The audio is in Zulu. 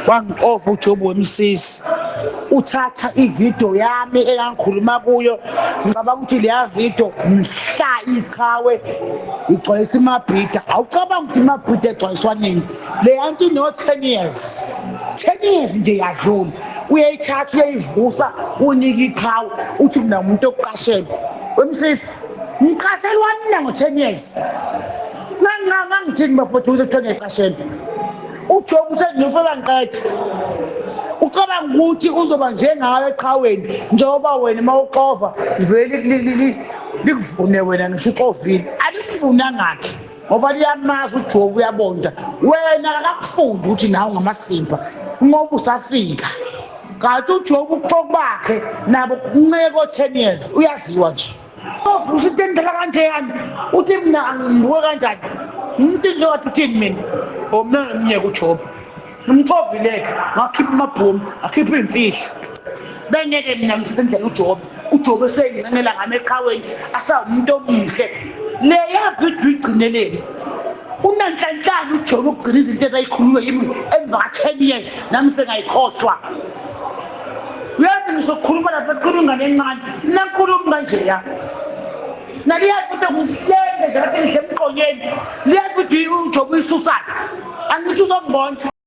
Wangixova uJobe wemsisi, uthatha ividiyo yami engangikhuluma kuyo. Ngicabanga ukuthi leya vidiyo mhla iqhawe igcwalisa imabhida. Awucabanga ukuthi imabhida egcwaliswa nini? Leya nto ino-10 years, 10 years nje yadlula. Uyayithatha, uyayivusa, unika iqhawe, uthi mina umuntu okuqashelwa. Wemsisi, ngiqashelwani mina ngo-10 years? Ngangithini bafowethu ukuthi kuthiwa ngiqashelwa? UJobe usengifa ngiqeda. Ucabanga ukuthi uzoba njengawe eqhaweni, njengoba wena uma uxova livele likuvune wena, ngisho uxovile alikuvunangakhe, ngoba liyamazi uJobe, uyabonda. Wena akakufundi ukuthi nawe ungamasimba ngoba usafika. Kanti uJobe ubuxoki bakhe nabo kunceke 10 years, uyaziwa nje. Uvusa into endala kanjeyani, uthi mina angibuke kanjani umuntu nje wathi uthini mina? O, mina ngimyeke uJobe, ngimxovileke, ngakhipha amabhomu, akhipha iy'mfihlo. Bengeke mina ngisendlela uJobe. UJobe seyincencela ngami eqhaweni, asawumuntu omuhle. Leya vidiyo igcineleni? Unanhlanhlana uJobe ukugcina izinto ezayikhulunywe yimi emva ka-10 years, nami sengayikhohlwa. Uyazi ngizokhuluma lapha, kukhuluma ingane encane, mina ngikhulumi kanjeya. Naliyazi ukuthi ngisilende nje, ngathi ngihle emqonyeni. Liyazi ukuthi uJobe uyisusaphi? Angithi uzongibona.